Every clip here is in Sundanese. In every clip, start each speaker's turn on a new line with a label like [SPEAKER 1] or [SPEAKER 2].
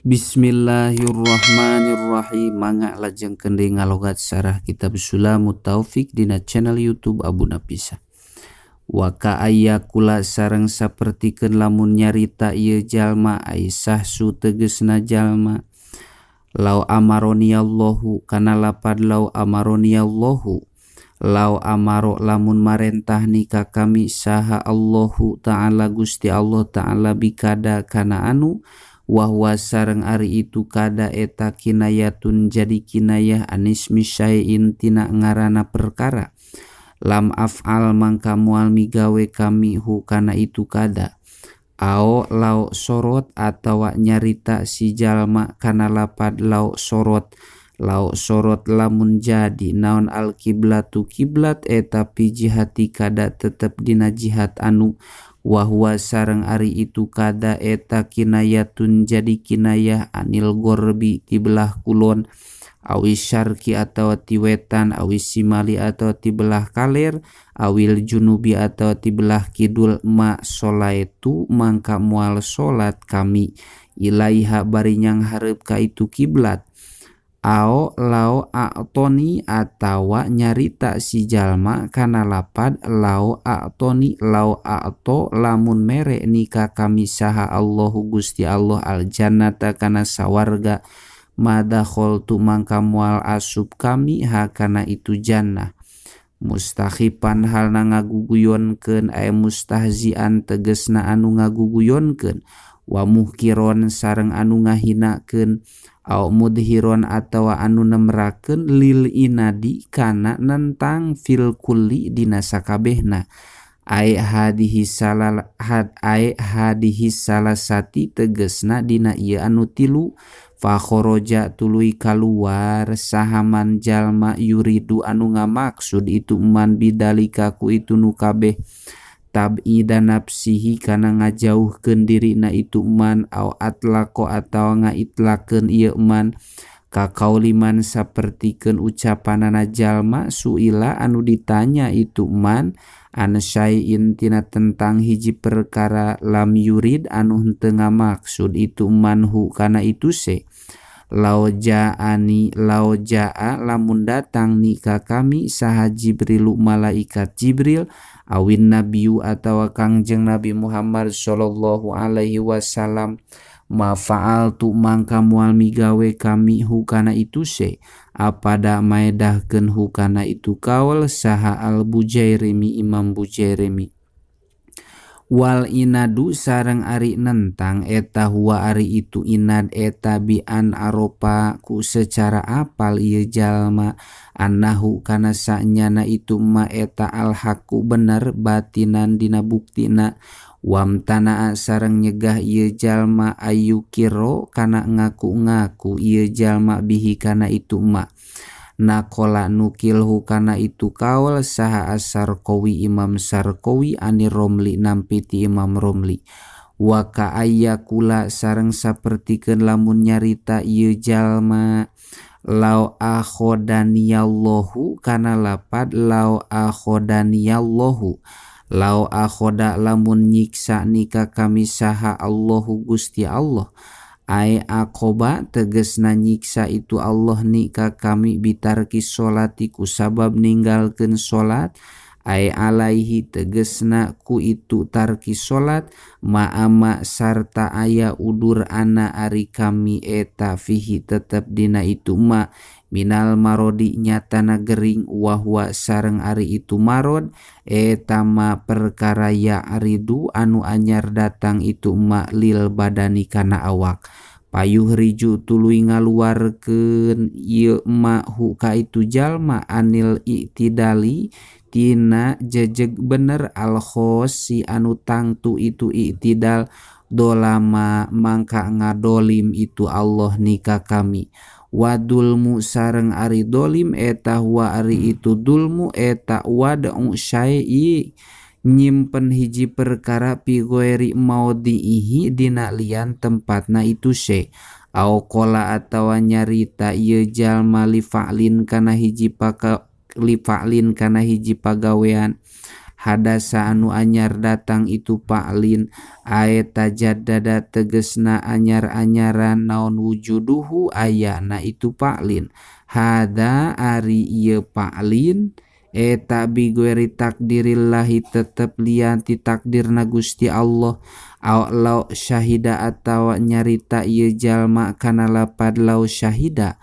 [SPEAKER 1] Bismillahirrahmanirrahim. Mangga lajengkeun deui ngalogat sarah kitab Sulamut Taufik dina channel YouTube Abu Napisa. Wa ka ayakula sareng sapertikeun lamun nyarita ieu jalma Aisyah su tegesna jalma lau amaroniyallahu kana lapad lau amaroniyallahu lau amaro lamun marentah nikah kami saha Allahu ta'ala Gusti Allah ta'ala bikada kana anu wahwa sareng ari itu kada eta kinayatun jadi kinayah anismi syai'in tina ngarana perkara lam af'al mangka moal migawe kami hu kana itu kada ao lau sorot atawa nyarita si jalma kana lapad lau sorot lamun jadi naon al kiblatu kiblat eta pijihati kada tetep dina jihad anu wahwa sareng ari itu kada eta kinayatun jadi kinayah anil gorbi ti belah kulon awis syarki atawa ti wetan awis simali atawa ti belah kaler awil junubi atawa ti belah kidul ma solaitu mangka moal salat kami ilaiha bari nyanghareup ka itu kiblat ao lao a'toni atawa nyarita si jalma kana lapad lao a'toni lao a'to lamun mere nikah kami saha Allahu Gusti Allah al jannata kana sawarga madakholtu mangka moal asup kami ha kana itu jannah mustakhipan halna ngaguguyonkeun aya mustahzian tegesna anu ngaguguyonkeun wa muhkiron sareng anu ngahinakeun au mudhiron atawa anu nemrakeun lil inadi kana nentang fil kulli dina sakabehna ai hadihi salal had ai hadihi salasati tegesna dina ieu anu tilu fa kharaja tuluy kaluar sahaman jalma yuridu anu ngamaksud itu man bidalika ku itu nu kabeh tab'ida nafsihi kana ngajauhkeun dirina itu man au atlaqo atawa ngaitlakeun ieu man ka kauliman sapertikeun ucapanana jalma suila anu ditanya itu man an syai'in tina tentang hiji perkara lam yurid anu henteu ngamaksud itu man hu kana itu se lao ja'ani lao ja'a lamun datang nikah kami saha Jibrilu malaikat Jibril awin nabiyu atawa kangjeng Nabi Muhammad sallallahu alaihi wasallam ma fa'altu mangka moal migawe kami hukana itu se apada maedahkeun hukana itu kaul saha al Bujairimi Imam Bujairimi wal inadu sareng ari nentang eta huwa ari itu inad eta bi an aropa ku secara apal ieu jalma annahu kana sanyana itu ma eta al haqqu bener batinan dina buktina wamtana sareng nyegah ieu jalma ayukiro kana ngaku-ngaku ieu jalma bihi kana itu ma nakola nukilhu kana itu kaul saha Asarkowi Imam Sarkowi ani Romli nampi ti Imam Romli wa ka ayakula sareng sapertikeun lamun nyarita ieu jalma lau akhodaniyallahu kana lapad lau akhodaniyallahu lau akhoda lamun nyiksa nikah kami saha Allahu Gusti Allah ai akoba tegesna nyiksa itu Allah nikah kami bitarki sholati ku sabab ninggalkeun salat ai alaihi tegesna ku itu tarki salat ma'ama sarta aya udur ana ari kami eta fihi tetep dina itu ma minal marodi nyatana gering wahwa sareng ari itu marod eta ma perkara ya aridu anu anyar datang itu ma lil badani kana awak payuh riju tuluy ngaluarkeun ieu ma hu ka itu jalma anil i'tidali tina jejeg bener al khosi anu tangtu itu i'tidal dolama mangka ngadolim itu Allah nikah kami wadulmu sareng ari dolim eta huwa ari itu dulmu eta wad'u syai'i nyimpen hiji perkara pi ghairi maudhi'ihi dina lian tempatna itu se au qala atawa nyarita ieu jalma li fa'lin kana hiji pagawean Hadasa anu anyar datang itu pa'lin ae tajaddada tegesna anyar-anyaran naon wujuduhu ayana itu pa'lin. Hada ari ieu pa'lin eta bigueri takdirillahi tetep lian ti takdirna Gusti Allah. Aw law syahida atawa nyarita ieu jalma kana lapad law syahida.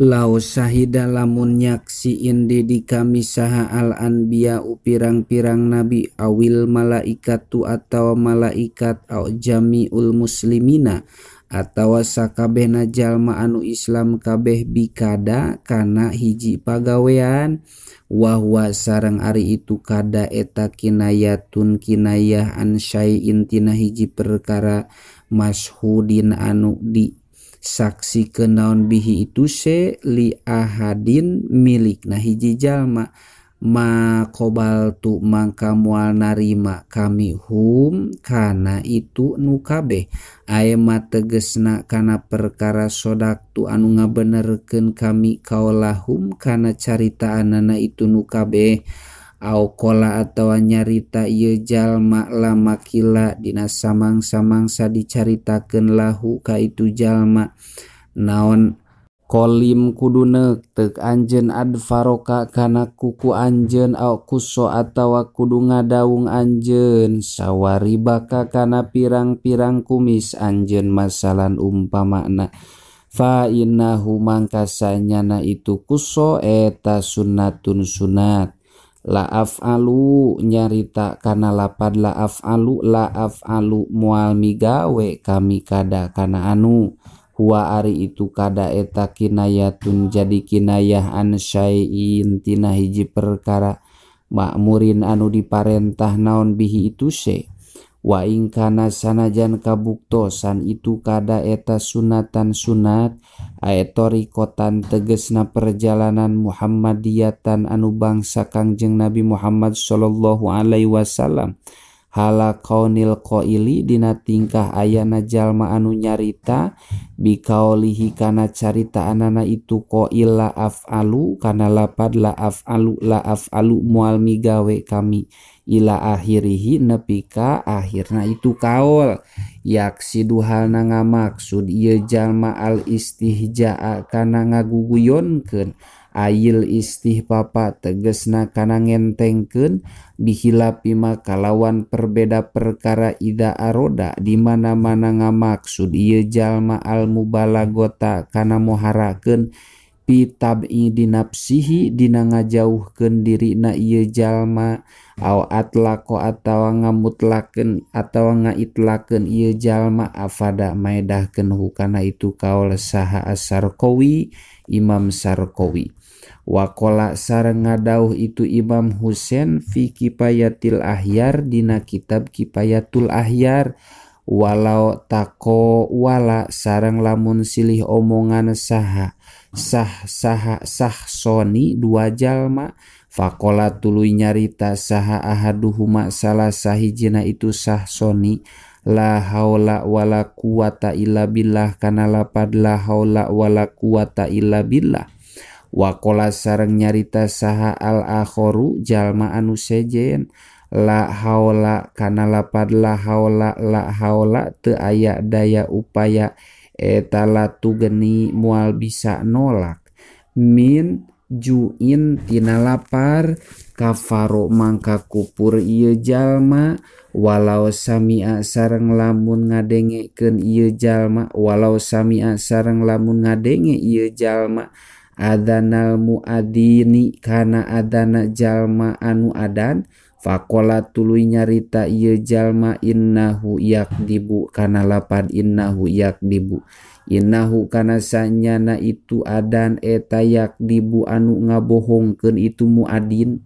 [SPEAKER 1] Law syahida lamun nyaksi indi di kami saha al anbiya pirang-pirang nabi awil malaikatu atawa malaikat aw jamiul muslimina atawa sakabehna jalma anu Islam kabeh bikada kana hiji pagawean wahwa sareng ari itu kada eta kinayatun kinayah an syai'in tina hiji perkara mashhudin anu di saksi kenaon bihi itu se li ahadin milik nah hiji jalma ma qobaltu mangka moal narima kami hum kana itu nu kabeh ae ma tegesna kana perkara sodaktu anu ngabenerkeun kami kaulahum kana caritaanana itu nu kabeh au kola atawa nyarita ieu jalma lama kila dina samang-samangsa dicaritakeun lahu ka itu jalma naon kolim kudu neuk anjeun adfaroka kana kuku anjeun au kuso atawa kudu ngadaung anjeun sawaribaka kana pirang-pirang kumis anjeun masalan umpamana fa innahu mangka sanyana itu kuso eta sunnatun sunat. La af'alu nyarita kana lapad la af'alu moal migawe kami kada kana anu huwa ari itu kada eta kinayatun jadi kinayah an syai'in tina hiji perkara makmurin anu diparentah naon bihi itu se wa ing kana sanajan kabuktosan itu kada eta sunatan sunat ae torikotan tegesna perjalanan Muhammadiyatan anu bangsa Kangjeng Nabi Muhammad sallallahu alaihi wasallam hala kaunil qaili dina tingkah ayana jalma anu nyarita bikaulihi kana caritaanana itu qail la af'alu kana lapad la af'alu moal migawe kami ila akhirihi nepi ka akhirna itu kaul yaksidu halna ngamaksud ieu jalma al istihjaa kana ngaguguyonkeun ayil istihpapa tegesna kana ngentengkeun bihilapi kalawan perbeda perkara ida aroda di mana-mana ngamaksud ieu jalma al mubalagota kana moharakeun pitab'i dinapsihi dina ngajauhkeun dirina ieu jalma aw atlaqo atawa ngamutlakeun atawa ngaitlakeun ieu jalma afada maedahkeun hukana itu kaul saha Asarkowi Imam Sarkowi. Waqala sareng ngadauh itu Imam Husain fi Kifayatil Ahyar dina kitab Kifayatul Ahyar walau tako wala sareng lamun silih omongan saha sah saha sah soni dua jalma faqala tuluy nyarita saha ahaduhuma salah sahijina itu sah soni la haula wala quwata illa billah kana lapad la haula wala quwata illa billah waqala sareng nyarita saha al akharu jalma anu sejen la haula kana lapad la haula teu aya daya upaya eta latu geni moal bisa nolak min juin tina lapar kafaro mangka kupur ieu jalma walau sami'a sareng lamun ngadengekeun ieu jalma walau sami'a sareng lamun ngadenge ieu jalma adzanal muadzini kana adzana jalma anu adan faqala tuluy nyarita ieu jalma innahu yakdibu kana lapad innahu yakdibu innahu kana sanyana itu adan eta yakdibu anu ngabohongkeun itu muadin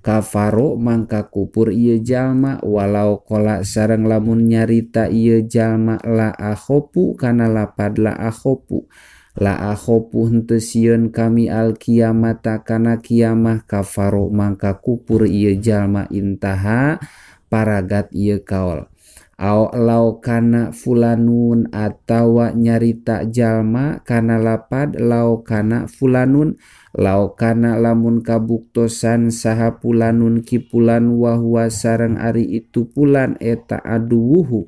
[SPEAKER 1] kafaro mangka kupur ieu jalma walau qala sareng lamun nyarita ieu jalma la akhofu kana lapad la akhofu la akhofu henteu sieun kami al kiamata kana kiamah kafaro mangka kupur ieu jalma intaha paragat ieu kaol. Au lau kana fulanun atawa nyarita jalma kana lapad lau kana fulanun lau kana lamun kabuktosan saha fulanun kipulan wa huwa sareng ari itu pulan eta aduwuhu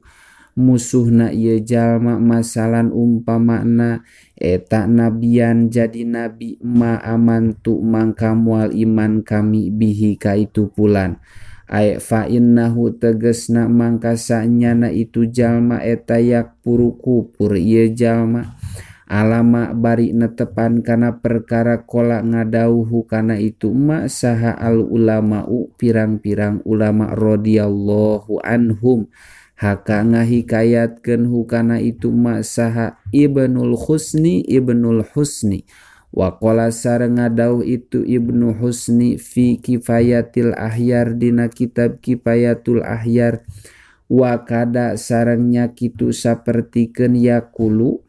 [SPEAKER 1] musuhna ieu jalma masalan umpamana eta nabian jadi nabi ma amantu mangka moal iman kami bihi ka itu pulan. Ai fa innahu tegesna mangka sanyana itu jalma eta yakpuru kupur ieu jalma alama bari netepan kana perkara kola ngadauhu kana itu ma saha al ulama'u pirang-pirang ulama radhiyallahu anhum haka ngahikayatkeun hukana itu ma saha Ibnul Husni Ibnul Husni. Waqala sareng ngadauh itu Ibnu Husni fi Kifayatil Ahyar dina kitab Kifayatul Ahyar wa kada sarengnya kitu sapertikeun yaqulu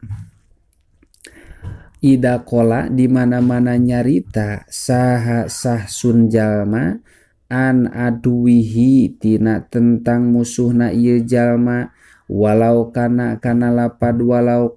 [SPEAKER 1] ida kola di mana-mana nyarita saha sahsun jalma an aduwihi tina tentang musuhna ieu jalma walau kana kana lapad walau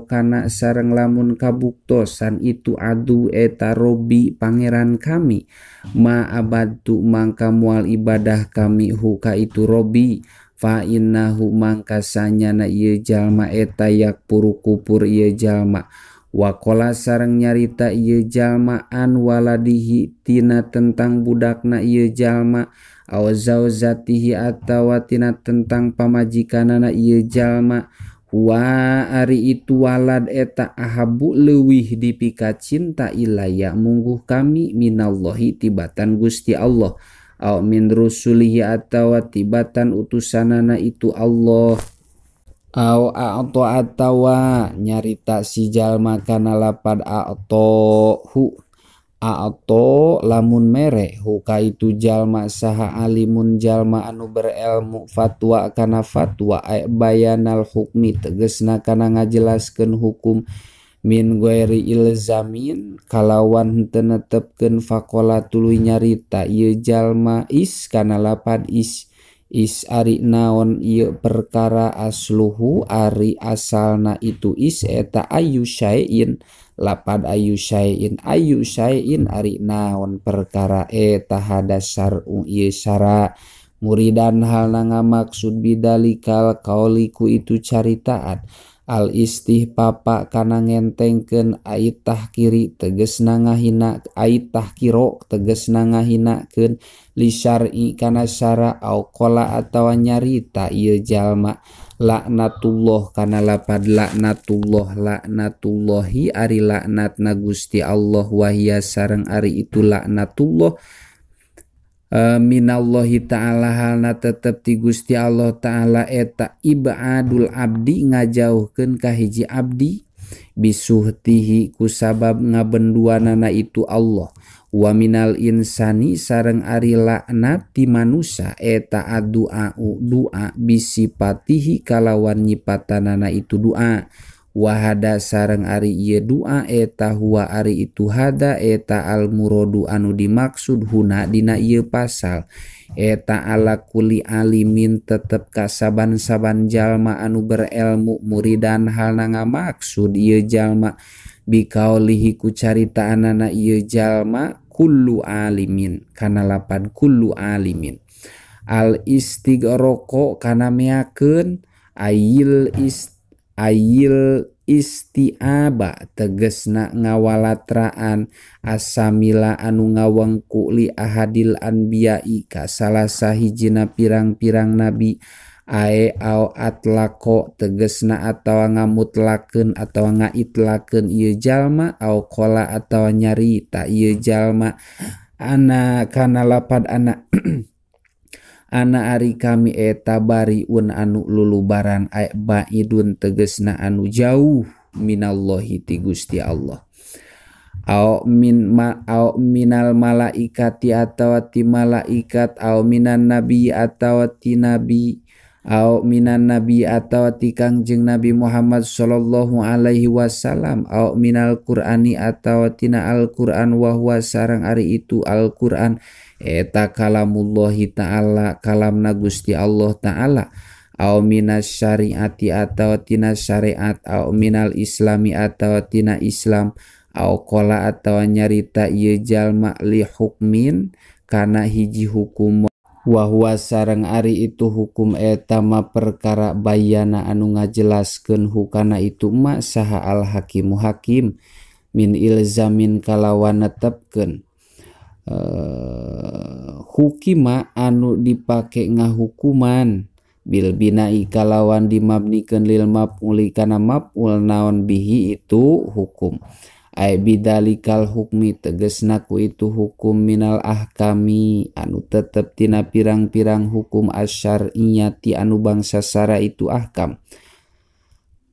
[SPEAKER 1] kana sareng lamun kabuktosan itu adu eta robi pangeran kami ma abadtu mangka moal ibadah kami hu ka itu robi fa innahu mangka sanyana ieu jalma eta yakpuru kupur ieu jalma. Waqala sareng nyarita ieu jalma an waladihi tina tentang budakna ieu jalma aw zauzatihi atawa tina tentang pamajikanana ieu jalma wa ari itu walad eta ahabu leuwih dipika cinta ilaya mungguh kami minallahi tibatan Gusti Allah aw min rusulihi atawa tibatan utusanana itu Allah. Aw a'ta atawa nyarita si jalma kana lapad a'ta hu a'ta lamun mere hu ka itu jalma saha alimun jalma anu berilmu fatwa kana fatwa ay bayanal hukmi tegesna kana ngajelaskeun hukum min ghairi ilzamin kalawan henteu netepkeun faqala tuluy nyarita ieu jalma is kana lapad is is ari naon ieu perkara asluhu ari asalna itu is eta ayu syai'in lapad ayu syai'in ari naon perkara eta hadasar ieu syara muridan halna ngamaksud bidalikal kauliku itu caritaan al istihpapa kana ngentengkeun ait tahkiri tegesna ngahina ait tahkiro tegesna ngahinakeun li syar'i kana syara au qala atawa nyarita ieu jalma laknatullah kana lapad laknatullah laknatullahi ari laknatna Gusti Allah wahia sareng ari itu laknatullah minallahi ta'ala halna tetep ti Gusti Allah ta'ala eta ibadul abdi ngajauhkeun ka hiji abdi bisuhtihi kusabab ngabenduanana itu Allah wa minal insani sareng ari laknat ti manusa eta addu'a doa bisipatihi kalawan nyipatanana itu doa wahada sareng ari ieu doa eta huwa ari itu hada eta al muradu anu dimaksud huna dina ieu pasal eta ala kulli alimin tetep ka saban-saban jalma anu berilmu muridan halna ngamaksud ieu jalma bikaulihi ku caritaanana ieu jalma kullu alimin kana lapad kullu alimin al istighraqo kana meakeun ayil isti'aba tegesna ngawalatraan asamila anu ngawengku li ahadil anbiya'i ka salah sahijina pirang-pirang nabi ae au atlaqo tegesna atawa ngamutlakeun atawa ngaitlakeun ieu jalma au qala atawa nyarita ieu jalma ana kana lapad ana ana ari kami eta bariun anu lulubaran ay baidun tegesna anu jauh minallahi ti Gusti Allah au min ma au minal malaikati atawa ti malaikat au minan nabi atawa ti nabi au minan nabi atawa ti Kangjeng Nabi Muhammad sallallahu alaihi wasallam au minal Qur'ani atawa tina Al-Qur'an wa huwa sareng ari itu Al-Qur'an eta kalamullahi ta'ala kalamna Gusti Allah ta'ala Au minas syariati atawa tina syariat au minal islami atawa tina islam au qala atawa nyarita ieu jalma li hukmin kana hiji hukum wa huwa sareng ari itu hukum eta ma perkara bayana anu ngajelaskeun hukana itu ma saha al hakimu hakim min ilzamin kalawan netepkeun hukima anu dipake ngahukuman bil binai kalawan dimabnikeun lil maf'uli kana maf'ul naon bihi itu hukum ay bidalikal hukmi tegesna ku itu hukum minal ahkami anu tetep tina pirang-pirang hukum asyariyati anu bangsa sara itu ahkam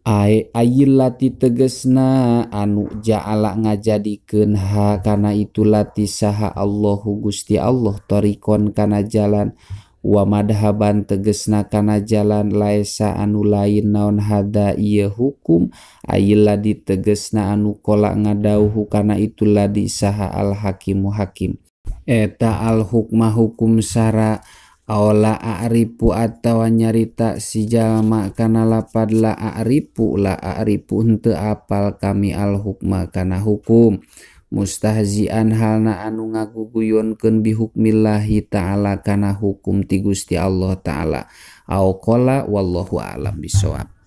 [SPEAKER 1] ay ayillati tegesna anu ja'ala ngajadikeun ha kana itu lati saha Allahu Gusti Allah tariqon kana jalan wa madhaban tegesna kana jalan laesa anu lain naon hada ieu hukum ayilladi tegesna anu kola ngadauhu kana itu ladi saha al hakimu hakim eta al hukma hukum sara aola a'rifu atawa nyarita si jalma kana lapad la a'rifu henteu apal kami al hukma kana hukum mustahzian halna anu ngaguguyonkeun bihukmillahi ta'ala kana hukum ti Gusti Allah ta'ala au qala wallahu a'lam bisawab.